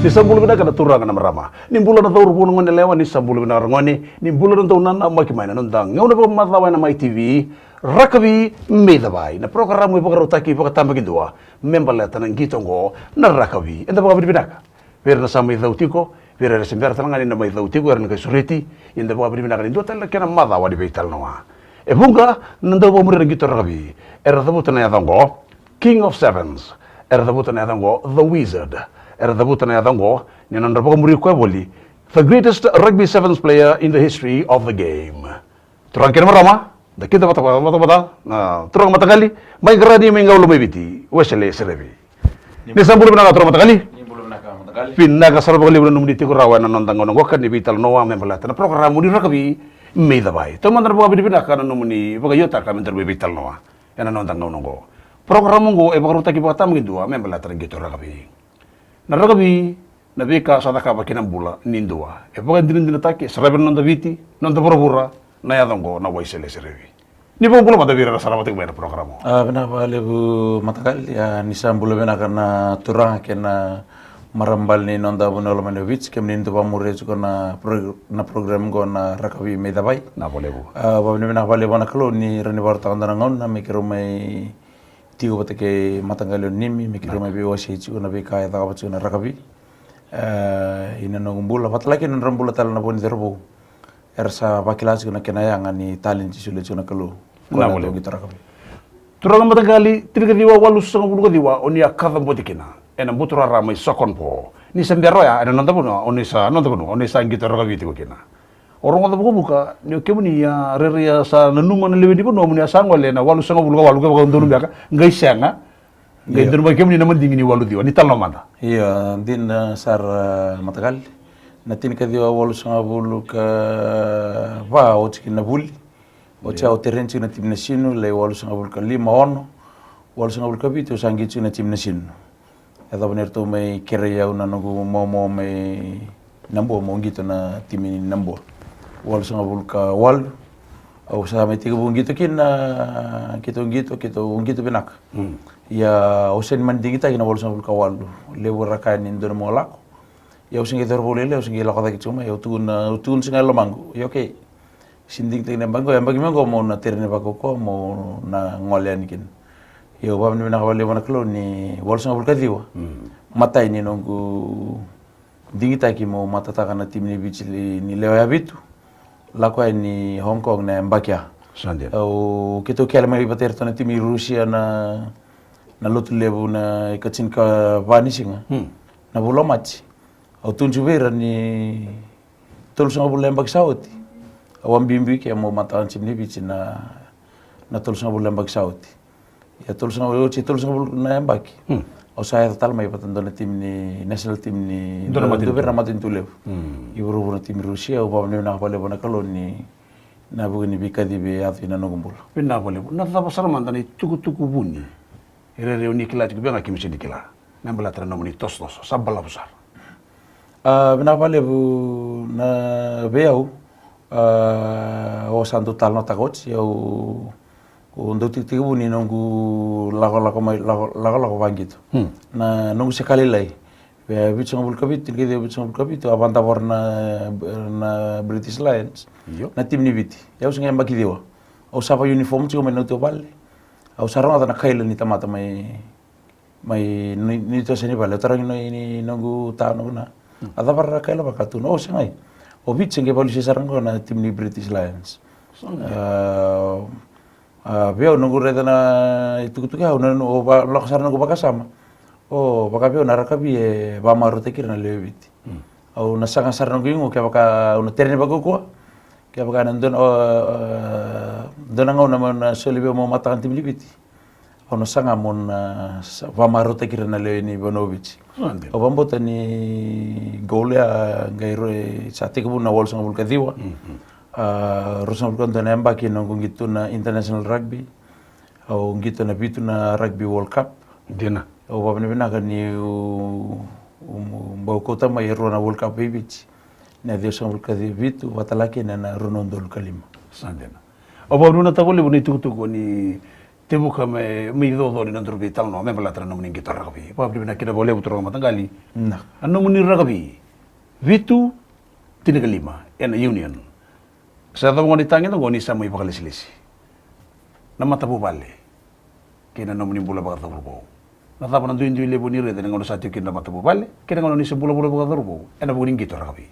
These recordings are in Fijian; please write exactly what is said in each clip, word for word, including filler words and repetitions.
Ni sa bula vinaka na turaga na marama. Ni bula na cauravou na gone yalewa, ni sa bula vinaka na gone. Ni bula na dau nanamaki mai na noda gauna vakamacawa ena Mai T V. Rakavi Me Cavai, na parokaramu e vakarautaki vakatabakidua me baleta na qito oqo na rakavi. Eda vakavinavinaka vei ira na sa mai cau tiko, vei ira era se bera tale ga ni na mai cau tiko, era na qai sureti. Ia eda vakavinavinaka ni dua tale na kena macawa ni veitalanoa. E vuqa na dau vakamuria na qito rakavi era cavuta na yaca oqo, King of Sevens. Era cavuta na yaca oqo, The Wizard. Era cavuta na yaca oqo ni nodra vakamuri koya voli, the greatest rugby sevens player in the history of the game. Turaga kei na marama, da kida vata, vata, vata, na turaga mataqali mai Qara, ni mai Gau, Lomaiviti, Wesele Serevi. Ni sa bula vinaka, turaga mataqali. Ni bula vinaka, mataqali. Vinaka sara vakalevu na nomuni tiko rawa ena noda gauna oqo ka ni veitalanoa me baleta na parokaramu ni rakavi Me Cavai. Taumada na vakavinavinaka na nomuni vakaiotaka me daru mai veitalanoa ena noda gauna oqo. Parokaramu oqo e vakarautaki vakatabakidua me baleta na qito rakavi. Na rakavi, na veika sa cakava ki na bula ni dua. E vakadinadinataki, e saravi na noda Viti, noda vuravura, na yaca oqo, na Wesele Serevi. Ni vakabula mada vei ira era sarava tiko mai na parokaramu. A, vinaka vakalevu, mataqali. A, ni sa bula vinaka na turaga kei na marama bale ni noda vanua lomani o Viti, kemuni dau vakamuria tiko na pro-, na program oqo na rakavi Me Cavai. Vinaka vakalevu. A, vakavinavinaka vakalevu vua na Kalou ni rawa ni vakarautaka dua na gauna me keirau mai tiko vata kei mataqali o Nimi, me keirau mai veiwasei tiko na veika e cakava tiko na rakavi. E, ina noqu bula, vata tale kei na nodra bula tale na vo ni cauravou era sa vakila tiko na kena yaga ni talenti e solia tiko na Kalou. Vinaka vakalevu. Turaga mataqali, tinikaciwa walusagavulu ka ciwa o ni a kacabote kina ena buturara mai Sokonpo. Ni sa bera oya ena noda vanua, o ni sa, noda vanua, o ni sa qito rakavi tiko kina. O rogoca vakavuka ni o kemuni a rairai a sa nanuma na lewe ni vanua mo ni a sa gole ena walusagavulu ka walu, kevaka o donu beka, qai sega. Qai donu mai kemuni na madigi ni walu ciwa, ni talanoa mada. Io, dina sara, mataqali. Na tinikaciwa walusagavulu ka va oti kina na vuli. Oti au tereni tiko na timi nasinu, lai walusagavulu ka lima, ono. Walusagavulu ka vitu au sa qito tiko na timi nasinu. Yacova ni ratou mai kerei au na noqu momo mai Nabua, meu qito na timi ni Nabua. Walusagavulu ka walu au sa mai tekivu qito kina, keitou qito, keitou qito vinaka. Ia au sega ni mani digitaki na walusagavulu ka walu. Levu ra kaya ni dodonu meu lako. Ia au se qai cauravou lailai, au se qai lako cake tiko mai, au tukuna, au tukuna tiko ga e lomaqu. Ia, okay. Sega ni digitaki na yabaki qo, yabaki mai qo meu na tereni vakaukauwa, meu na gole yani kina. Ia au vakavinavinaka vakalevu vua na Kalou ni walusagavulu ka ciwa. Matai ni noqu digitaki meu matataka na timi ni Viti ni lewe ya vitu. Lako yani Hong Kong na yabaki ya. Au, keitou kele mai vata kei iratou na timi i Rusia na, na Lotulevu na ikatinikava ni siga. Na vula o Maji. Au tukuna tiko vei ira ni tolusagavulu na yabaki sa oti. Au a biubiu ke meu matataka na timi ni Viti na, na tolusagavulu na yabaki sa oti. Ia tolusagavulu, oti e tolusagavulu na yabaki. Au sa yaco tale mai vata dua na timi ni, national team ni, dua vei ira na matanitu levu. I vuravura na timi Rusia, au vakavinavinaka vakalevu vua na Kalou ni, na vuku ni veikacivi e yaco ina noqu bula. Vinaka vakalevu. Na cava sara mada na itukutuku vuni e rairai o ni kila tiko vei ga keimami sega ni kila? Me baleta na nomuni tosotoso, sa balavu sara. A, vinaka vakalevu na vei au, a, au sa dau talanoataka oti, au, au dau tekitekivu ni noqu lakolako mai, lako, lakolako vaqito. Na noqu se ka lailai. Vei vitusagavulu ka vitu, tinikaciwa vitusagavulu ka vitu, a vakadavora na, na British Lions. Na timi ni Viti. Au se qai yabaki ciwa. Au sa vakauniform tiko mai na noqu vale. Au sa rogoca na kaila ni tamata mai mai ni, ni toso ni vale, au tarogi ni, ni noqu ta, noqu na. A cava ra kaila vaka? Tukuna, o, sega. O Viti se qai valusia sara qo na timi ni British Lions. A, a, vei au noqu raica na itukutuku ya, au na, au va, lako sara noqu vakasama. O, vaka vei au na rakavi e vakamarautaki ira na lewe Viti. Au na saga sara noqu igu kevaka au na tereni vakaukauwa. Kevaka na dua na, o, e, dua na gauna meu na soli vei au meu matataka na timi ni Viti. Au na saga meu na sa, vakamarautaki ira na lewe ni vanua o Viti. Au vakabauta ni goal ya qai rui sa tekivu na walusagavulu ka ciwa. A, ruasagavulu ka dua na yabaki noqu qito na international rugby. Au qito na vitu na Rugby World Cup. Dina. Au vakavinavinaka niu, u, u bau kauta mai e rua na World Cup vei Viti. Na ciwasagavulu ka vitu, vata tale kina na rua na udolu ka lima. Sa dina. Au vakavinavinaka vakalevu na itukutuku ni tevuka me, me icoco ni nodaru veitalanoa me baleta na nomuni qito rakavi. Vakavinavinaka kina vakalevu turaga mataqali. Na nomuni rakavi, vitu tinikalima ena Union. Sa yacova gona ni tageda oqo ni sa mai vakalesilesi na matavuvale kei na nomuni bula vakacauravou. Na cava na duidui levu ni raica ni gauna sa tiko kina na matavuvale kei na gauna ni se bulabula vakacauravou ena vuku ni qito rakavi?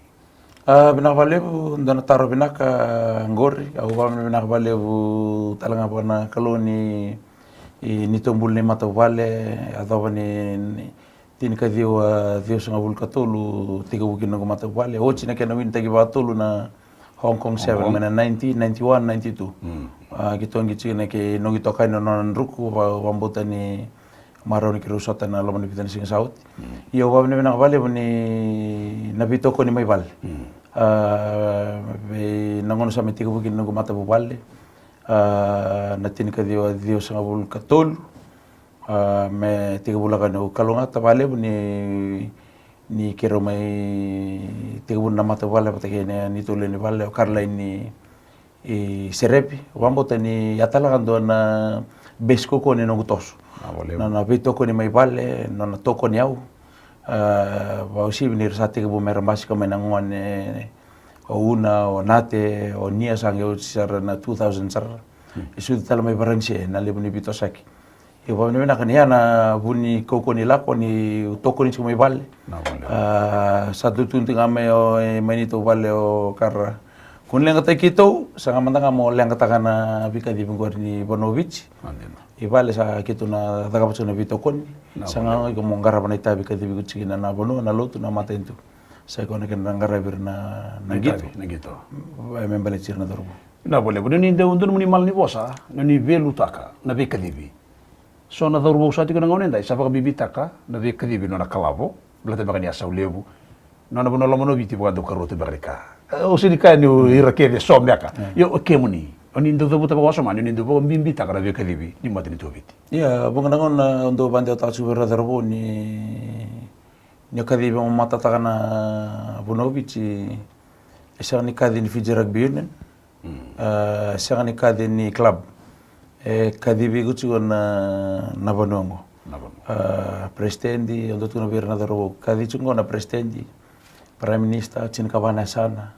A, vinaka vakalevu, dua na taro vinaka qori. Au vakavinavinaka vakalevu tale ga vua na Kalou ni, i, ni tobula ni matavuvale, yacova ni, ni tinikaciwa ciwasagavulu ka tolu tekivu kina noqu matavuvale. Oti na kena winitaki vakatolu na Hong Kong Seven, mai na nineteen ninety-one, ninety-two. A, keitou qito tiko kina kei noqu itokani na nona druku, va, vakabauta ni marau ni keirau sota ena loma ni vica na siga sa oti. Ia au vakavinavinaka vakalevu ni na veitokoni mai vale. A, vei na gauna sa mai tekivu kina noqu matavuvale, a, na tinikaciwa ciwasagavulu ka tolu, a, me tekivu lako yani. Au kalougata vakalevu ni, ni keirau mai tekivu na matavuvale vata kei na neitou lewe ni vale, o Caroline ni, i, Serevi. Vakabauta ni a tale ga dua na base kaukaua ni noqu toso. Na, na veitokoni mai vale, na, na tokoni au. A, vakauasivi ni ra sa tekivu me ra basika mai na gone, o Una, o Nate, o Nia, sa qai oti sara na two thousand sara. E sucu tale mai Varanise na levu ni veitosoyaki. Ia vakavinavinaka ni ya na vu ni kaukaua ni lako ni tokoni tiko mai vale. A, sa tutu tiko ga mai o, e, mai neitou vale o Kara. Ko ni leqataki keitou, saga mada ga mo leqataka na veikacivi qori ni vanua o Viti. I vale sa keitou na cakava tiko na veitokoni. Saga ga iko mo qarava na itavi kacivi iko tiko kina na vanua, na lotu, na matanitu. Sa iko na kena qaravi ira na, na qito. Na qito. E me baleti ira na cauravou. Na vale, ni dau dua nomuni malanivosa, ni veiliutaka na veikacivi. So na cauravou sa tiko na gauna edai sa vakabibitaka na veikacivi nona kalavo, baleta beka ni a sau levu. Nona vanua loma ni Viti vakadau karua tu beka ni ka. E, au sega ni kaya niu ira kece, so beka. Io, o kemuni, o ni dau cavuta vakawasoma ni o ni dau vakabibitaka na veikacivi ni matanitu o Viti. Ia, vuqa na gauna au dau vakadewataka tiko vei ira na cauravou ni, ni o kacivi mo matataka na vanua o Viti, e sega ni kaci ni Fiji Rugby Union. A, sega ni kaci ni club. E kacivi iko tiko na, na vanua oqo. Na vanua. A, president, au dau tukuna vei ira na cauravou, kaci tiko oqo na president, prime minister, tinikava na yasana.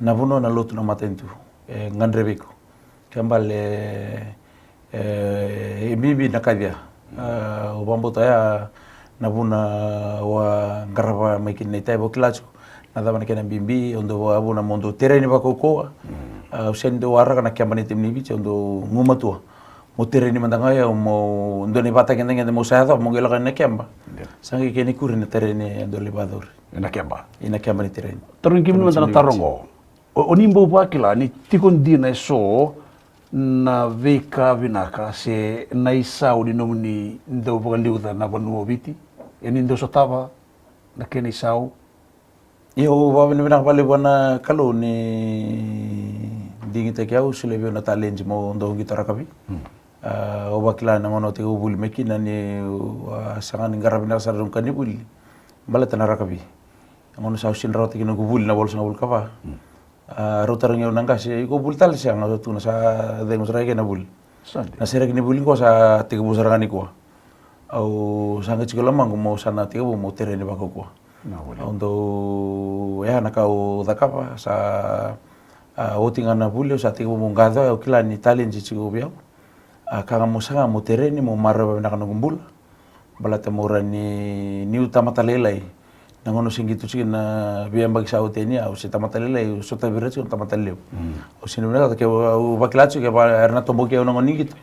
Na vanua, na lotu, na matanitu. E gadrevi iko. Kena ibalebale, e, e bibi na kaci ya. A, au vakabauta ya na vuna au a qarava mai kina na itavi, au kila tiko na cava na kena bibi, au dau vakavuna mo dau tereni vakaukauwa. A, au sega ni dau waraka na keba ni timi ni Viti, au dau gumatua mo tereni mada ga o yau, mo dua na ivakatagedegede mo sa yacova mo qai lako yani na keba. Sa qai kena ikuri na tereni e dau lai vakayacori. Ena keba. Ena keba ni tereni. Tarogi kemuni mada na taro oqo. O, o ni bau vakila ni tiko dina eso na veika vinaka se na isau ni nomuni dau vakaliuca na vanua o Viti, e ni dau sotava na kena isau? Ia, au vakavinavinaka vakalevu vua na Kalou ni digitaki au, solia vei au na taledi mo dau qito rakavi. A, au vakila na gauna au tekivu vuli mai kina ni, a, saga ni qaravi vinaka sara na noqu ka ni vuli baleta na rakavi. Na gauna sa au sega ni rawata kina noqu vuli na walusagavulu ka va. A, rau tarogi au na qase, iko vuli tale? Sega, au tukuna sa cegu sara ga kei na vuli. Na sereki ni vuli qo sa tekivu sara ga nikua. Au sa qai tiko lomaqu mo sa na tekivu mo tereni vakaukauwa. Au dau, ya na ka au cakava, sa, a, oti ga na vuli au sa tekivu mo qaco, au kila ni taledi tiko vei au. A, ka ga mo saga mo tereni mo maroroya vinaka noqu bula. Baleta mo rawa ni, niu tamata lailai. Na gauna au se qito tiko na veiyabaki sa oti yani, au se tamata lailai, au sotavi ira tiko na tamata lelevu. Au sega ni vinakata, ke au vakila tiko kevaka era na toboki au na gauna ni qito,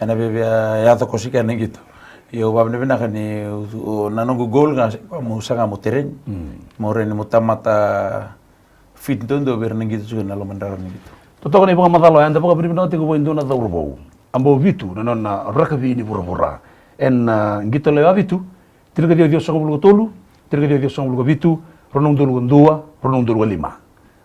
ena via, via yaco koso kina na qito. Ia au vakavinavinaka ni, o, na noqu goal ga se mo saga mo tereni. Mo rawa ni mo tamata fit duadua vei ira na qito tiko ena loma ni rara ni qito. Totoka na ivakamacala oya, eda vakavinavinaka tiko vua e dua na cauravou. A bau vitu na nona rakavi ni vuravura. Ena, a, qito lewe vitu, tinikaciwa ciwasagavulu ka tolu, tinikaciwa ciwasagavulu ka vitu, rua na udolu ka dua, rua na udolu ka lima.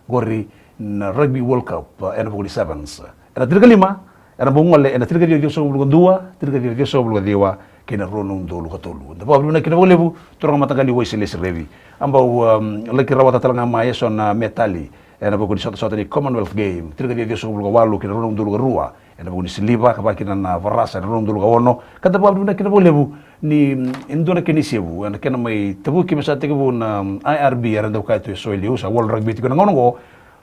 Qori na Rugby World Cup, a, ena vuku ni sevens. Ena tinikalima, era bau gole ena tinikaciwa ciwasagavulu ka dua, tinikaciwa ciwasagavulu ka ciwa, kei na rua na udolu ka tolu. Da vakavinavinaka kina vakalevu, turaga mataqali Waiselesi Revi. A bau, um, laki rawata tale ga mai eso na metali ena vuku ni sotasota ni Commonwealth Game, tinikaciwa ciwasagavulu ka walu kei na rua na udolu ka rua, Ena vuku ni siliva ka vaka kina na varasa ena rua na udolu ka ono, ka da vakavinavinaka kina vakalevu ni, mm, e dua na kena isevu ena kena mai tavuki me sa tekivu na, mm, I R B era dau kaya tu e so e liu sa World Rugby tiko ena gauna oqo.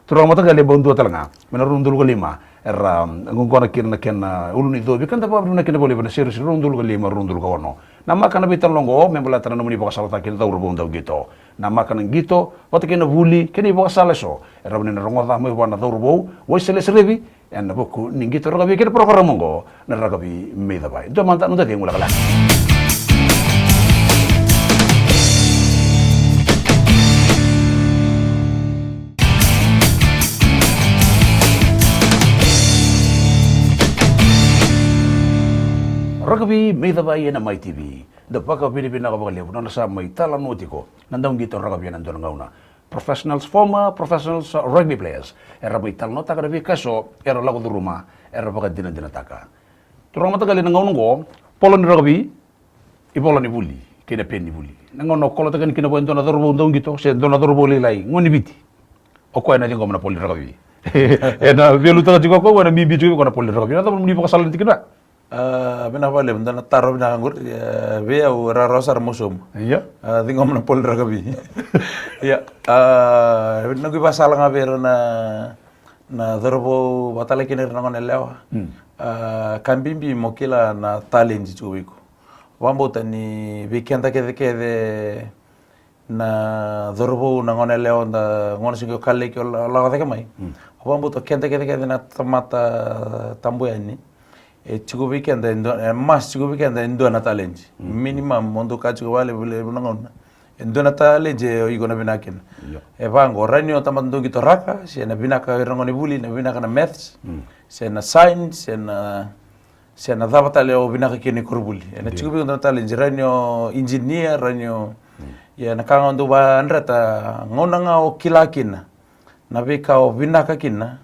Turaga mataqali, e bau dua tale ga mai na rua na udolu ka lima era, mm, gogona kina na kena, ah, ulu ni covi, ka da vakavinavinaka kina vakalevu ena series rua na udolu ka lima, rua na udolu ka ono. Na maka na veitalanoa oqo me baleta na nomuni vakasalataki na cauravou dauqito. Na maka na qito vata kei na vuli kei na ivakasala eso e rawa ni na rogoca mai vua na cauravou Waisale Serevi ena vuku ni qito rakavi kei na parokaramu oqo na Rakavi Me iCavai. Dua mada noda cegu lekaleka. Rakavi Me iCavai ena Mai T V. Da vakavinavinaka vakalevu na nona sa mai talanoa tiko na dauqito rakavi ena dua na gauna. Professionals, former professionals, uh, rugby players era mai talanoataka na veika eso era lako curuma, era vakadinadinataka. Turaga mataqali, na gauna oqo, polo ni rakavi, ivola ni vuli kei na peni ni vuli. Na gauna o kolotaka yani kina vua e dua na cauravou dauqito se dua na cauravou lailai, gone ni Viti, o koya ena ciqoma na polo ni rakavi. Ena veiliutaka tiko o koya, ena bibi tiko o koya na polo ni rakavi. Na cava nomuni vakasala ni tikina? Ah, vinaka vakalevu, dua na taro vinaka qori. Eh, vei au e rawarawa sara mo sauma. Ia. Ah, ciqoma na polo ni rakavi. Ia. Ah, noqu ivakasala ga vei ira na, na cauravou, vakatale kina ira na gone yalewa. Mm. Ah, ka bibi mo kila na talent tiko vei iko. Vakabauta ni vei keda kecekece na cauravou, na gone yalewa, da gone se qai kaleki o la-, lako cake mai. Mm. Au vakabauta o keda kecekece na tamata tabu yani, e tiko vei keda e dua, e must tiko vei keda e dua na talent. Mm. Minimum, mo dou kaya tiko vakalevu, levu na gauna, e dua na talent e o iko na vinaka kina. Io. E vaqo, rawa ni o tamata dauqito raka, se na vinaka vei ira na gone vuli, na vinaka na maths, mm, se na science, se na se na cava tale o vinaka kina i koronivuli. Ena tiko vei iko na talent, rawa ni o engineer, rawa ni o, mm, ia na ka ga o dau vakadreta, gauna ga o kila kina na veika o vinaka kina,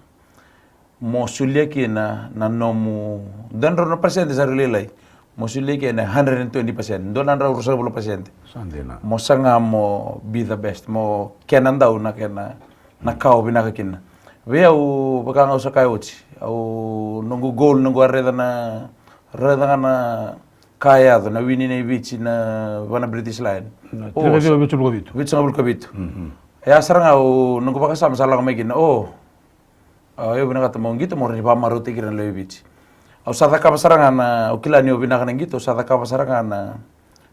mo solia kina na nomu, dua na drau na percent sa rui lailai, mo solia kina hundred and twenty percent, dua na drau ruasagavulu na percent. Sa dina. Mo saga mo be the best, mo kena dau na kena na ka o vinaka kina. Vei au, vaka ga au sa kaya oti, au, noqu goal, noqu a raica na, raica ga na ka e yaco na wini nei Viti na, vua na British Lion. Na, o, tini ka ciwa vitusagavulu ka vitu. Vitusagavulu ka vitu. Mhm. E a sara ga au, noqu vakasama sa lako mai kina, o, a, au vinakata mo qito mo rawa ni vakamarautaki ira na lewe i Viti. Au sa cakava sara ga na, au kila ni au vinaka na qito, au sa cakava sara ga na,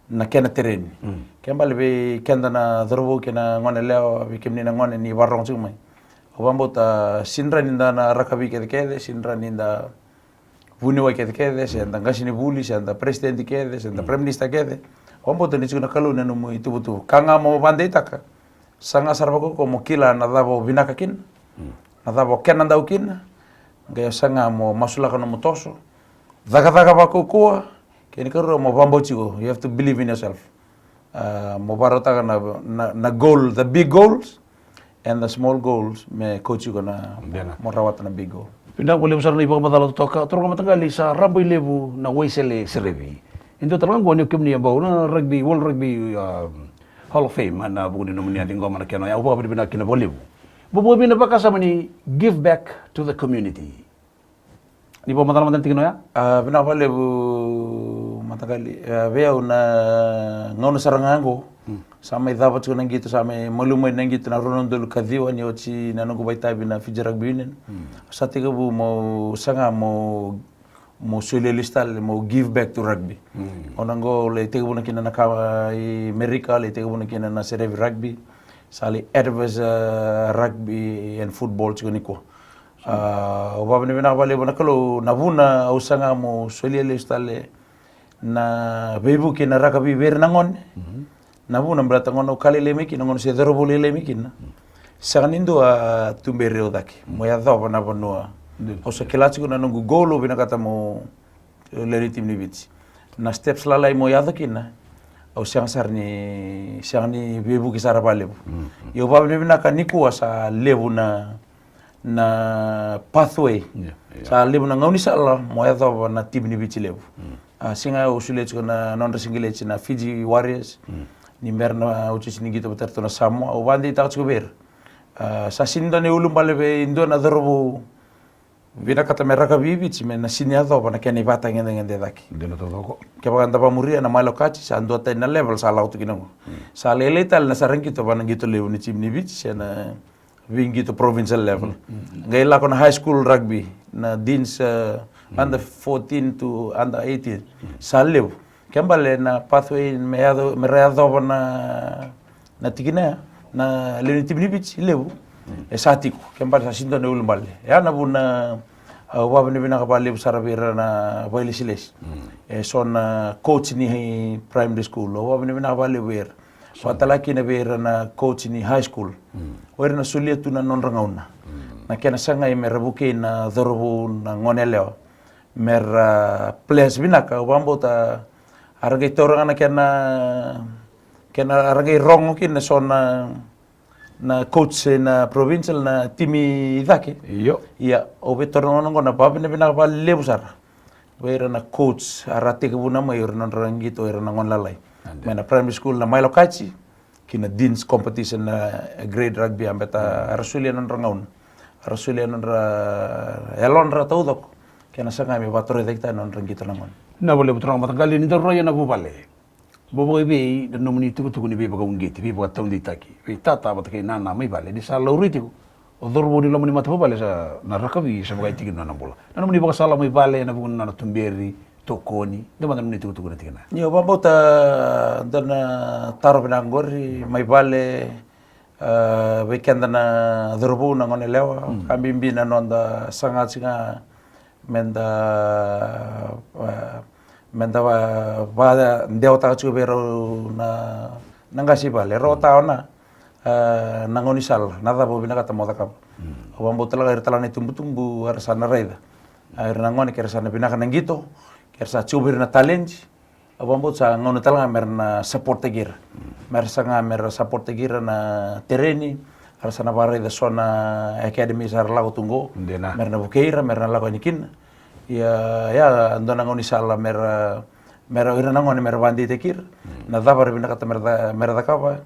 na kena tereni. Mm. Ke bale vei keda na cauravou kei na gone yalewa, vei kemuni na gone ni vakarorogo tiko mai. Au vakabauta sega ni da na rakavi kecekece, sega ni da vuniwai kecekece, se da qasenivuli, se da peresitedi kece, se da, mm, prime minister kece. Au vakabauta ni tiko na Kalou na nomu ituvatuva. Ka ga mo vakadeitaka, saga sara vakaukauwa mo kila na cava o vinaka kina, mm, na cava o kena dau kina, qai o saga mo masulaka nomu toso, cakacaka vakaukauwa, kei na ikarua mo vakabauti iko, you have to believe in yourself. Ah, mo vakarautaka na, na, na goal, the big goals and the small goals, me kauti iko na, dina, mo rawata na big goal. Vinaka vakalevu sara na ivakamacala totoka, turaga mataqali, sa rabailevu na Waisale Serevi. E dua tale ga qo ni o kemuni a bau na rugby, World Rugby, ah, Hall of Fame, ena vuku ni nomuni a ciqoma na kena oya, au vakavinavinaka kina vakalevu. Vakavinavinaka vakasama ni give back to the community. Ni vakamacala mada na tikina oya? Ah, vinaka vakalevu mataqali. Ah, vei au na gauna sara ga qo, mm, sa mai cava tiko na qito, sa mai malumu mai na qito na rua na udolu ka ciwa ni oti na noqu vakaitavi na Fiji Rugby Union. Mm. Sa tekivu mo saga mo, mo solia lesu tale, mo give back to rugby. Mm. Gauna qo lai tekivuna kina na ka i Merika, lai tekivuna kina na Serevi Rugby, sa lai advise, ah, rugby and football tiko nikua. Ah, au vakavinavinaka vakalevu na Kalou, na vuna au saga mo solia lesu tale na veivuke na rakavi vei ira na gone. Mhm. Na vuna baleta gauna au ka lailai mai kina, gauna au se cauravou lailai mai kina, sega ni dua a tuberi au cake mo yacova na vanua. Dina. Au sa kila tiko na noqu goal, au vinakata mo lewe ni timi ni Viti. Na steps lalai mo yaco kina, au sega sara ni, sega ni veivuke sara vakalevu. Mm, mm. Ia au vakavinavinaka nikua sa levu na, na pathway. Ia, ia. Sa levu na gaunisala mo yacova na timi ni Viti levu. Mm. A, sega, au solia tiko na nodra sigileti na Fiji Warriors. Mm. Ni bera na, au sega ni qito vata ratou na Samoa, au vakadeitaka tiko vei ira. A, sa sega ni dua na iulubale vei dua na cauravou Vinakata me rakavi Viti me na sini yacova na kena ivakatagedegede e cake. Dina taucoko. Kevaka da vakamuria na Mailo Kaji, sa dua tani na level sa lako tu kina qo. Sa lailai tale na sara qito va na qito levu ni timi ni Viti se na veiqito provincial level. Qai lako na high school rugby, na Deans, eh, under fourteen to under eighteen. Sa levu. Ke bale na pathway me yaco, me ra yacova na, na tikina ya, na lewe ni timi ni Viti, levu. E sa tiko. Ke bale sa sini dua na ulubale. Ya na vuna, ah, au vavinavinaka valevu sara vei ira na vakailesilesi. E so na coach ni primary school, au vavinavinaka valevu vei ira. Vata kina vei ira na coach ni high school. O ira na solia tu na nodra gauna. Na kena sagai me ra vukei na cauravou, na gone yalewa. Me ra players vinaka, au vakabauta, a ra qai taura ga na kena, kena a ra qai rogo kina so na, na coach ena provincial, na timi i cake. Io. Ia, au via taura na gauna qo na vavinavinaka valevu sara vei ira na coach, a ra tekivuna mai o ira na nodra qito, o ira na gone lalai. Mai na primary school na Mailo Kaji, ki na Deans competition na grade rugby, a beta a ra solia na nodra gauna. A ra solia na nodra yalodra taucoko. Kena sagai me vakatorocaketaki na nodra qito na gone. Na valevu turaga mataqali, ni daru rai ena vuvale. Mo vakaevei na nomuni tukutuku ni veivakauqeti, veivakataudeitaki vei tata vata kei nana mai vale, ni sa laurai tiko o cauravou ni loma ni matavuvale sa na rakavi sa vakaitiki na nona bula. Na nomuni vakasala mai vale ena vuku ni nona tuberi, tokoni, de mada na nomuni tukutuku ena tikina. Io, au vakabauta dua na taro vinaka qori mai vale, ah, vei keda na cauravou, na gone yalewa, ka bibi na noda saga tiko ga me da, ah, me da va, vadewataka tiko vei rau na, na qase i vale. Rau a tawa na, ah, na gaunisala, na cava o vinakata mo cakava. Au vakabauta tale ga ira tale ga na itubutubu era sa na raica. Ah, ira na gone ke ra sa na vinaka na qito, ke ra sa tiko vei ira na talent, au vakabauta sa gauna tale ga me ra na support-taki ira. Me ra saga me ra support-taki ira na tereni, a ra sa na vakaraica so na academy sa ra lako tu qo. Dina. Me ra na vukei ira, me ra na lako yani kina. Ia, ia, dua na gaunisala me ra, me ra, ira na gone me ra vakadeitaki ira. Na cava era vinakata me ra ca-, me ra cakava,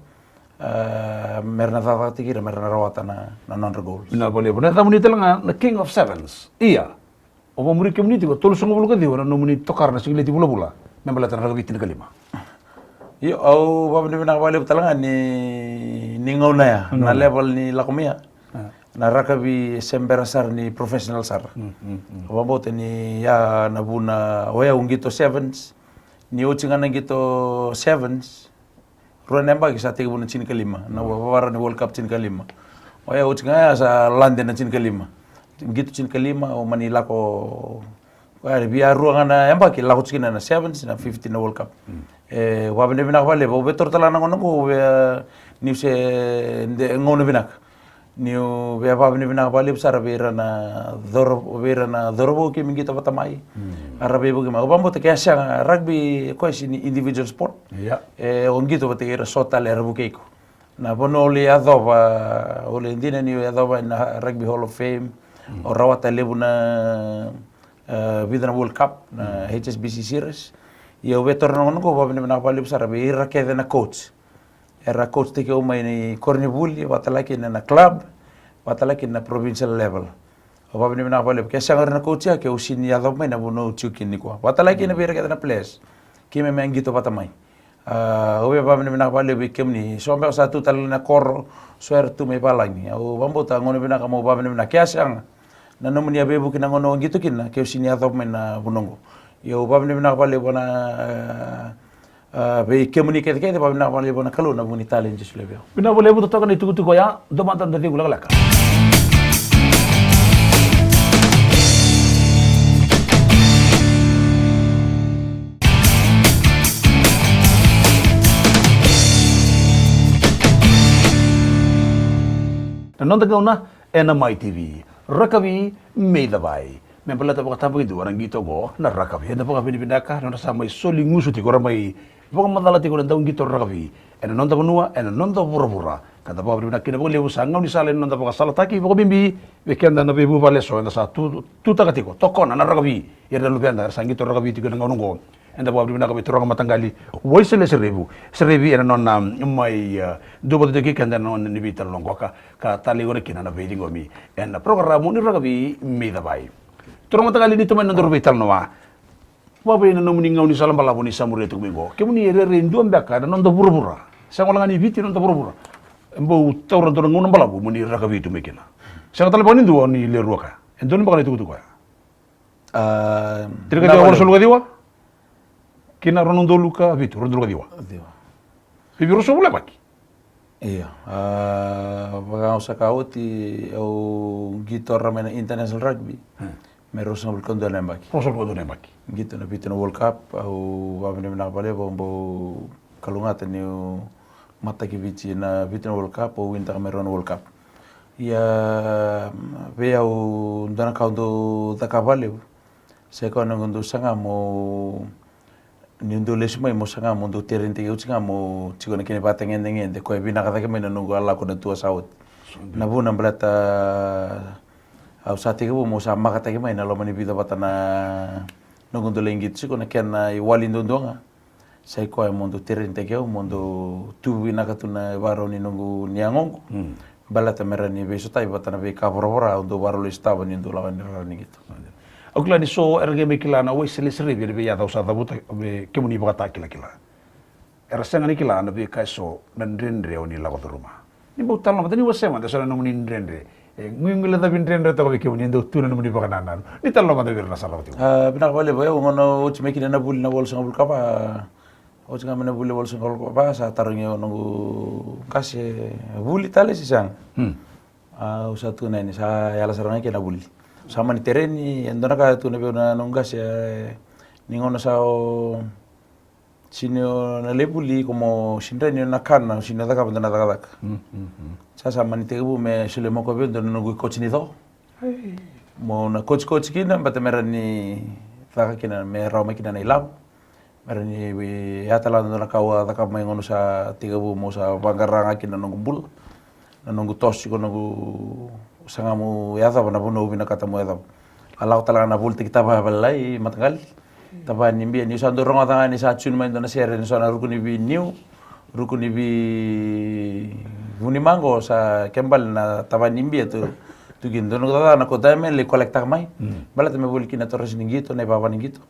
ah, me ra na cakacakataki ira, me ra na rawata na, na nodra goals. Vinaka vakalevu. Na yacamuni tale ga na King of Sevens. Ia. O vakamuri kemuni tiko, tolusagavulu ka ciwa na nomuni tokara na sikileti vulavula me baleta na rakavi tinikalima. Io, au vavinavinaka vakalevu tale ga ni, ni gauna ya, na level ni lako mai ya. Na rakavi se bera sara ni professional sara. Au vakabauta ni ya na vuna o yau qito sevens, ni oti ga na qito sevens, rua na yabaki sa tekivu na tinikalima, na vavara ni World Cup tinikalima. O yau oti ga ya sa lade na tinikalima. Qito tinikalima, o mani lako, o ya via rua ga na yabaki, lako tiko kina na sevens, na fifteen na World Cup. E, vavinavinaka vakalevu, au via taura tale ga na gauna qo, au via, niu se de gauna vinaka. Niu via vavinavinaka vakalevu sara vei ira na coro-, vei ira na cauravou keimami qito vata mai. A ra veivuke mai. Au vakabauta ke a sega, rugby e koya sega ni individual sport. Ia. E, o qito vata kei ira so tale era vukei iko. Na vanua o lai yacova, o lai dina niu yacova na Rugby Hall of Fame. O rawata levu na, e, vica na World Cup, na H S B C Series. Ia au via taura na gauna qo, vavinavinaka vakalevu sara vei ira kece na coach. Era coach-taki au mai na koronivuli, vakatalega kina na club, vakatalega kina na provincial level. Au vavinavinaka vakalevu. Ke sega o ira na coach ya, ke au sega ni yacova mai na vanua au tiko kina nikua. Vakatalega kina vei ira kece na players. Keimami a qito vata mai. A, au via vavinavinaka vakalevu vei kemuni. So beka sa tu tale na koro, so era tu mai valagi. Au vakabauta gauna vinaka mo vavinavinaka. Ke a sega na nomuni a veivuke na gauna au qito kina, ke au sega ni yacova mai na vanua qo. Ia au vavinavinaka vakalevu na, a, vei kemuni kece kece, vavinavinaka vakalevu na Kalou na vuku ni talent e solia vei au. Vinaka vakalevu, totoka na itukutuku oya, dua mada na cegu lekaleka. Na noda gauna ena Mai T V. Rakavi me icavai. Me baleta vakatabakidua na qito oqo na rakavi. Eda vakavinavinaka na nodra sa mai soli gusu tiko, ra mai vakamacala tiko na dauqito rakavi ena noda vanua, ena noda vuravura. Ka da vakavinavinaka kina vakalevu, sa gaunisala ena noda vakasalataki, vakabibi vei keda na veivuvale eso eda sa tu, tutaka tiko, tokona na rakavi. Ira na luveda era sa qito rakavi tiko ena gauna oqo. Eda vakavinavinaka vei turaga mataqali Waisale Serevi, Serevi ena nona mai, a, dua vata tiko kei keda ena nona ni veitalanoa qoka, ka talei gona kina na veiciqomi ena parokaramu ni Rakavi Me iCavai. Turaga mataqali, ni tomani na nodaru veitalanoa. Vavei na nomuni gaunisala balavu ni sa muria tiko mai qo? Kemuni e rairai dua beka na noda vuravura. Sega walega ni Viti na noda vuravura. E bau taura dua na gauna balavu mo ni rakavi tu mai kina. Sega tale beka ni dua ni le rua ka. E dua ni beka na itukutuku ya. A, Tini ka ciwa walusagavulu ka ciwa kina rua na udolu ka vitu, rua na udolu ka ciwa. Ciwa. Vivi ruasagavulu e vaki. Io, a, vaka au sa kaya oti, au qito rawa mai na international rugby. Hmm. Me ruasagavulu ka dua na yabaki. Ruasagavulu ka dua na yabaki. Qito na vitu na World Cup, au vakavinavinaka vakalevu, au bau kalougata niu mataki Viti na vitu na World Cup, au winitaka me rua na World Cup. Ia, vei au, dua na ka au dau cakava vakalevu, sa i koya na noqu dau saga mo, niu dau lesu mai mo saga mo dau terenitaki au tiko ga mo tiko na kena ivakatagedegede, koya e vinaka cake mai na noqu a lako na tua sa oti. Na vuna baleta au sa tekivu mo sa makataki mai na loma ni vica vata na noqu dau lai qito tiko, na kena iwali duadua ga. Sa i koya mo dau terenitaki au, mo dau tu vinaka tu na ivakarau ni noqu, ni yagoqu. Hmm. Baleta me rawa ni veisotavi vata na veika voravora au dau vakarau lai sotava niu dau lako yani rawa ni qito. Au kila ni so era qai mai kila na Waisale Serevi ena veiyaca au sa cavuta, me kemuni vakatakilakila. Era sega ni kila na veika eso na dredre o ni lako curuma. Ni bau talanoa mada, ni wasea mada eso na nomuni dredre. E guiguilecavi dredre toka vei kemuni e dau tu na nomuni vakanananu. Ni talanoa mada vei ira na sarava tiko. A, vinaka vakalevu. Au, gauna oti mai kina na vuli na walusagavulu ka va, oti ga mai na vuli walusagavulu ka va, sa tarogi au noqu qase, vuli tale se sega. Hmm. A, au sa tukuna yani, sa yala sara ga kina na vuli. Sa mani tereni, e dua na ka e tukuna vei au na noqu qase, e, ni gauna sa o sini o na lai vuli, ko mo sini rawa ni o na kana, o sini na cakava dua na cakacaka. Mm, mm, mm. Sa, sa mani tekivu me solia mai o koya vei au dua na noqu ikoji ni co. Mo na kojikoji kina, baleta me rawa ni caka kina, me rawa mai kina na ilavo. Me rawa ni vei, ya tale ga dua na ka au a cakava mai gauna sa tekivu mo sa vaqara ga kina na noqu bula. Na noqu toso tiko, noqu saga mo yacova na vanua au vinakata mo yacova. A lako tale ga na volitaki tavaya vakalailai, mataqali. Tavaya ni bia, niu sa dau rogoca ga ni sa tune mai dua na sere ni so na ruku ni veiniu, ruku ni vei, vunimaqo, sa kena ibalebale na tavaya ni bia tu, tu kina. Dua noqu cakacaka na ko dai me lai collect-taka mai. Mm. Baleta me voli kina torasi ni qito, na ivava ni qito.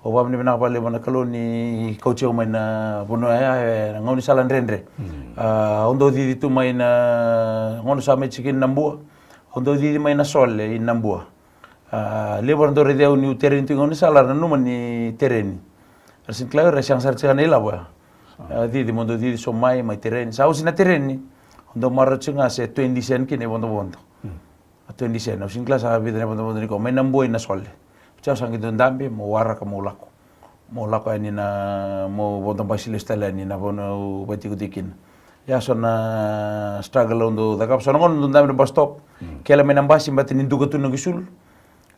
Au vakavinavinaka vakalevu na Kalou ni kauti au mai na vanua ya, e, na gaunisala dredre. Mm. A, au dau cici tu mai na gauna sa mai tiko kina na Bua. Au dau cici mai na Sole i Nabua. A, levu era dau raici au niu tereni tu i gaunisala, era nanuma ni tereni. Era sini kila, era sega sara tiko na ilavo ya. A, cici, mo dau cici so mai, mai tereni. Sa au sini na tereni. Au dau marau tiko ga se twenty cent kina i vodovodo. Mm. A, twenty cent, au sini kila sa vica na vodovodo ni ko mai na Bua i na Sole. Oti au sa qai dau dabe, mo waraka mo lako. Mo lako yani na, mo vodo basi lesu tale yani na vanua au vaitikotiko kina. Ia so na struggle au dau cakava, so na gauna au dau dabe na bus stop. Mm. Kele mai na basi, baleta ni duka tu na noqu isulu.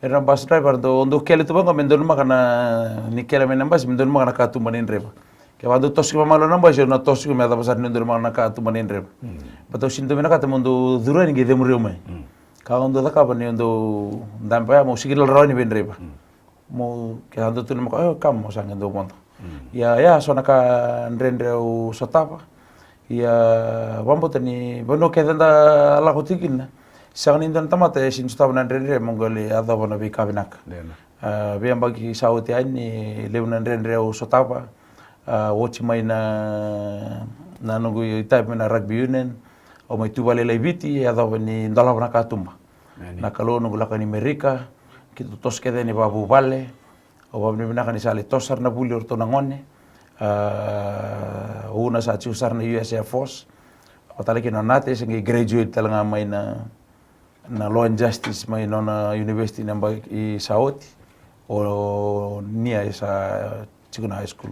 Era na bus driver, dau, dau kele tu vaqo me donumaka na, ni kele mai na basi, me donumaka na katuba ni draiva. Kevaka dau toso tiko vakamalo na basi, au na toso tiko me yacova sara ni donumaka na katuba ni draiva. Mm. Baleta au sini dau vinakata mo dau curu yani qai cemuri au mai. Mm. Ka au dau cakava niu dau dabe ya, mo sikila rawa yani vei draiva. Mm. Mo, ke sa dau tukuna mai o koya, "Io, come," au sa qai dau vodo. Mm. Ia, ia, so na ka dredre au sotava. Ia, vakabauta ni vanua kece da lako tiko kina, sega ni dua na tamata e sini sotava na dredre mo qai lai yacova na veika vinaka. Dina. A, veiyabaki sa oti yani, levu na dredre au sotava. A, oti mai na, na noqu itavi mai na rugby union, au mai tu vakalailai Viti, e yacova ni dolava na katuba. Nani. Na Kalou, noqu lako yani Merika, keitou toso kece yani vakavuvale. Au vakavinavinaka ni sa lai toso sara na vuli o ratou na gone. A, au na sa tiko sara na U S Air Force. Au tale kina o Nate, se qai graduate tale ga mai na, na Law and Justice mai nona university na yabaki sa oti. O Nia e sa tiko na high school.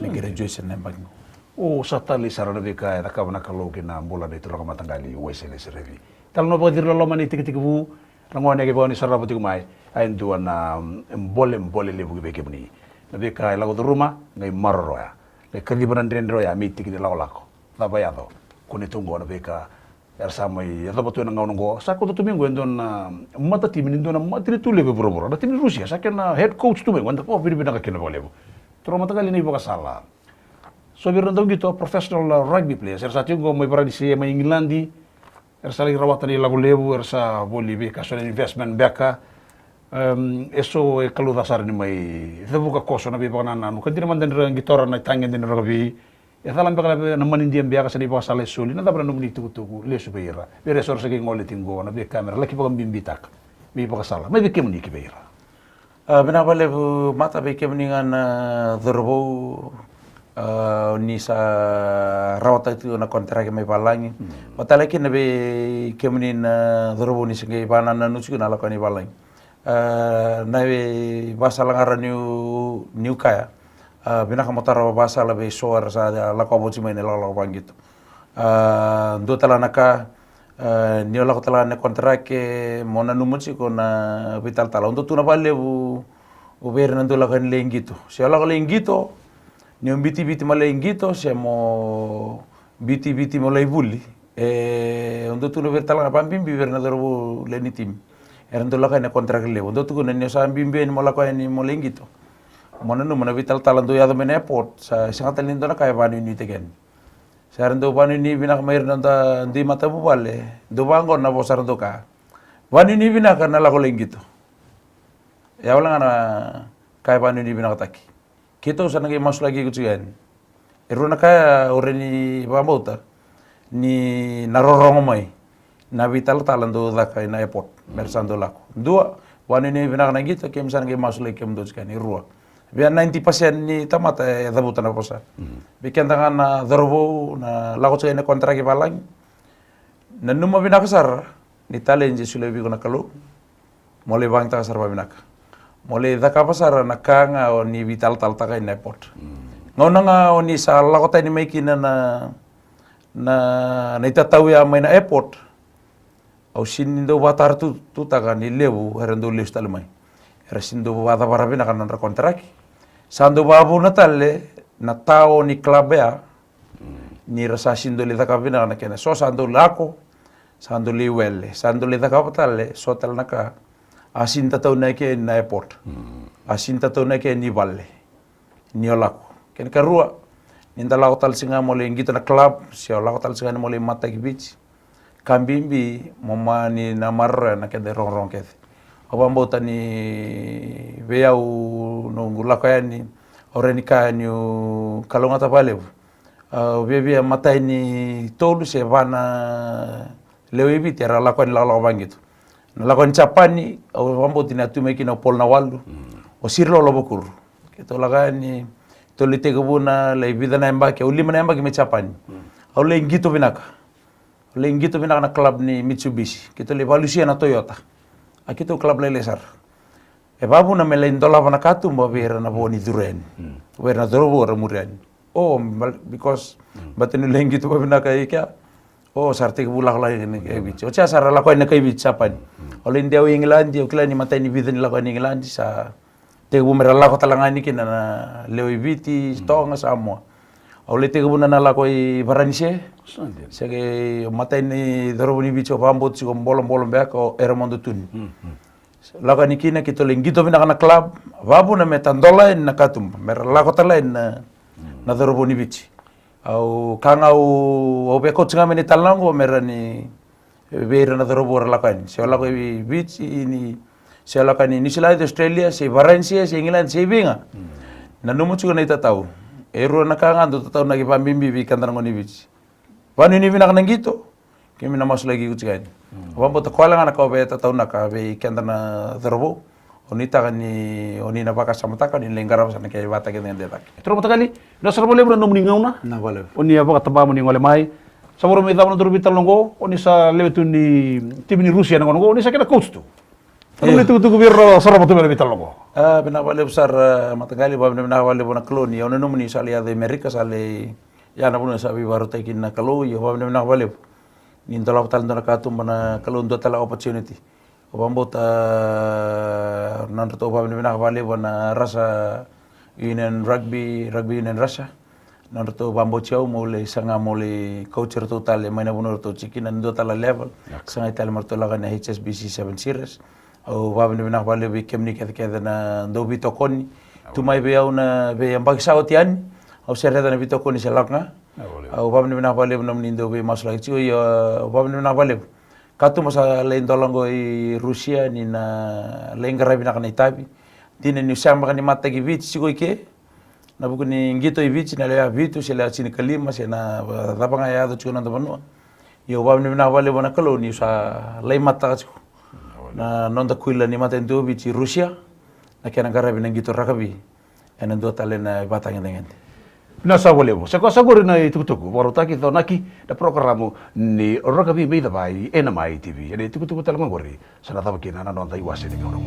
Ni graduation na yabaki qo. O sa talei sara na veika e cakava na Kalou ki na bula nei turaga mataqali Waisale Serevi. Talanoa vakaciri loloma ni tikitiki vu, ra gone ke vaka ni sarava tiko mai, a e dua na, mm, bolebole levu ki vei kemuni. Na veika e lako curuma, qai maroroya. Qai kaciva na dredre oya me itiki ni lakolako. Cava e yaco? Kua ni tu qo na veika era sa mai yacova tu ena gauna qo. Sa kauta tu mai qo e dua na matatimi ni dua na matanitu levu e vuravura. Na timi ni Rusia, sa kena head coach tu mai qo, eda vakavinavinaka kina vakalevu. Turaga mataqali, na ivakasala. So vei ira na dauqito, professional, uh, rugby players, era sa tiko qo mai Varanise, mai Igiladi, era sa laki rawata na ilako levu, era sa voli vei ka so na investment beka. Um, e so e kalouca sara ni mai cavuka koso na veivakanananu. Ka dina mada ni ra qitora na itagede ni rakavi, e cala beka na manidia beka se na ivakasala e soli. Na cava na nomuni tukutuku lesu vei ira, vei ira e so era sa qai gole tiko qo, na veika me ra laki vakabibitaka me ivakasala mai vei kemuni ki vei ira? A, vinaka vakalevu Mata, vei kemuni ga na cauravou, a, ni sa rawata tiko na konitaraki mai valagi. Vata tale kina vei kemuni na cauravou ni se qai vakanananu tiko na lako yani i valagi. A, na ivakasala ga ra niu, niu kaya, a, vinaka mo tara vakasala vei so era sa lako oti mai na ilakolako vaqito. A, dua tale na ka, a, ni o lako tale ga na konitaraki, mo nanuma tiko na veitalatala. O dau tukuna vakalevu vei ira na dau lako yani lai qito, se o lako lai qito, ni o biuti Viti mo lai qito, se mo biuti Viti mo lai vuli. E, o dau tukuna vei ira tale ga, vakabibi vei ira na cauravou lewe ni timi, era dau lako yani na konitaraki levu. O dau tukuna ni o sa biubiu yani mo lako yani mo lai qito, mo nanuma na veitalatala dau yaco mai na airport, sa sega tale ni dua na ka e vakanuinuitaki yani. Sa ra dau vakanuinui vinaka mai ira na noda dui matavuvale, dau vaqo na vosa ra dau kaya, vakanuinui vinaka na lako lai qito. Ia wale ga na ka e vakanuinui vinakataki. Keitou sa na qai masulaki iko tiko yani. E rua na ka au rawa ni vakabauta ni na rorogo mai na veitalatala dau caka ina airport me ra sa dau lako. Dua, vakanuinui vinaka na qito, keimami sa na qai masulaki kemudou tiko yani. Rua, via ninety percent ni tamata e cavuta na vosa. Vei keda ga na cauravou na lako tiko ina konitaraki valagi, nanuma vinaka sara ni talent e solia vei iko na Kalou. Mo lai vakayagataka sara vakavinaka. Mo lai cakava sara na ka ga o ni veitalatala taka ina airport. Gauna ga o ni sa lako tani mai kina na, na, na itatau ya mai na airport, au sega ni dau vakatara tu, tutaka ni levu era dau lesu tale mai. Era sega ni dau vakacavara vinaka na nodra konitaraki. Sa dau vakavuna tale na ta o ni club ya, ni ra sa sega ni dau lai cakava vinaka na kena. So sa dau lako, sa dau lai wele, sa dau lai cakava tale so tale na ka. A sega ni tataunaki na airport. A sega ni tataunaki ni vale ni o lako. Kena karua, ni da lako tale tiko ga mo lai qito na club, se o lako tale tiko ga ni mo lai mataki Viti, ka bibi mo mani na maroroya na keda irogorogo kece. Au vakabauta ni vei au noqu lako yani, au rawa ni kaya niu kalougata vakalevu. Au viavia matai ni tolu se va na lewe i Viti era lako yani lakolako vaqito. Na lako yani Japani, au vakabauta ni a tu mai kina o Paul Nawalu, o Siri Lolo Vakuru. Keitou lako yani, keitou lai tekivuna, lai vica na yabaki, au lima na yabaki mai Japani. Au lai qito vinaka. Au lai qito vinaka na club ni Mitsubishi. Keitou lai vakalusia na Toyota. A keitou club lailai sara. E vakavuna me lai dolava na katuba vei ira na vo ni curu yani. Vei ira na cauravou era muri yani. O, bal-, because baleta niu lai qito vakavinaka i kea. O, sa ra tekivu lako lako yani kai Viti. Oti ya sa ra lako yani kai Viti, Japani. Au lai dewa i Igiladi, au kila ni matai ni vica ni lako yani i Igiladi, sa tekivu me ra lako tale ga yani kina na lewe i Viti, Toga, Samoa. Au lai tekivuna na lako i Varanise. Se qai matai ni cauravou ni Viti au vakabauta tiko, bolobolo beka, o Eramondo Tuni. Lako yani kina, keitou lai qito vinaka na club, vakavuna me tadola yani na katuba, me ra lako tale yani na, na cauravou ni Viti. Au ka ga au, au veikauti ga mai na italanoa oqo me ra ni, vei ira na cauravou era lako yani. Se o lako i Viti, ni, se o lako yani Niusiladi, Australia, se i Varanise, se i Igiladi, se i vei ga. Nanuma tiko na itatau. E rua na ka ga dau tataunaki vakabibi vei keda na gone ni Viti. Vakanuinui vinaka na qito, keimami na masulaki iko tiko yani. Au vakabauta koya wale ga na ka au via tataunaka vei keda na cauravou. Au nuitaka ni o ni na vakasamataka, ni lai qarava sara na kena ivakatakilakila ni cake. Turaga mataqali, vinaka sara vakalevu na nomuni gauna. Vinaka vakalevu. O ni a vakataba mo ni gole mai. Sa vakarau mai cava na nodaru veitalanoa oqo, o ni sa lewe tu ni timi ni Rusia na gauna oqo, o ni sa kena coach tu. Io. Nomuni tukutuku vei ira sara vata mai na veitalanoa oqo. A, vinaka vakalevu sara, a, mataqali, vakavinavinaka vakalevu na Kalou ni au nanuma ni sa lai yaco i Amerika, sa lai ya na vanua sa veivakarautaki kina na Kalou, io, vakavinavinaka vakalevu. Ni dolava tale dua na katuba na Kalou, dua tale opportunity. Au vakabauta, a, nodratou vakavinavinaka vakalevu na Russia Union Rugby, Rugby Union Russia. Nodratou vakabauti au meu lai saga meu lai coach iratou tale mai na vanua ratou tiko kina, dua tale level. Sagai tale me ratou lako na H S B C Seven Series. Au vakavinavinaka vakalevu vei kemuni kecekece na dau veitokoni. Tu mai vei au na veiyabaki sa oti yani. Au se raica na veitokoni se lako ga. Au vakavinavinaka vakalevu nomuni dau veimasulaki tiko, io, au vakavinavinaka vakalevu. Katuba sa lai dola qo i Rusia ni na lai qaravi vinaka na itavi. Dina niu sega beka ni mataki Viti tiko i ke. Na vuku ni qito i Viti na lewe vitu se lewe tinikalima se na cava ga e yaco tiko na noda vanua. Io, au vakavinavinaka vakalevu na Kalou niu sa lai mataka tiko na noda kuila ni matanitu o Viti i Rusia, na kena qaravi na qito rakavi ena dua tale na ivakatagedegede. Na sa vakalevu. Se koya sa qori na itukutuku vakarautaki, conaki na porokaramu ni Rakavi Me Icavai ena Mai T V. Ena itukutuku tale ga qori sa na cava kina na noda iwase ni gauna.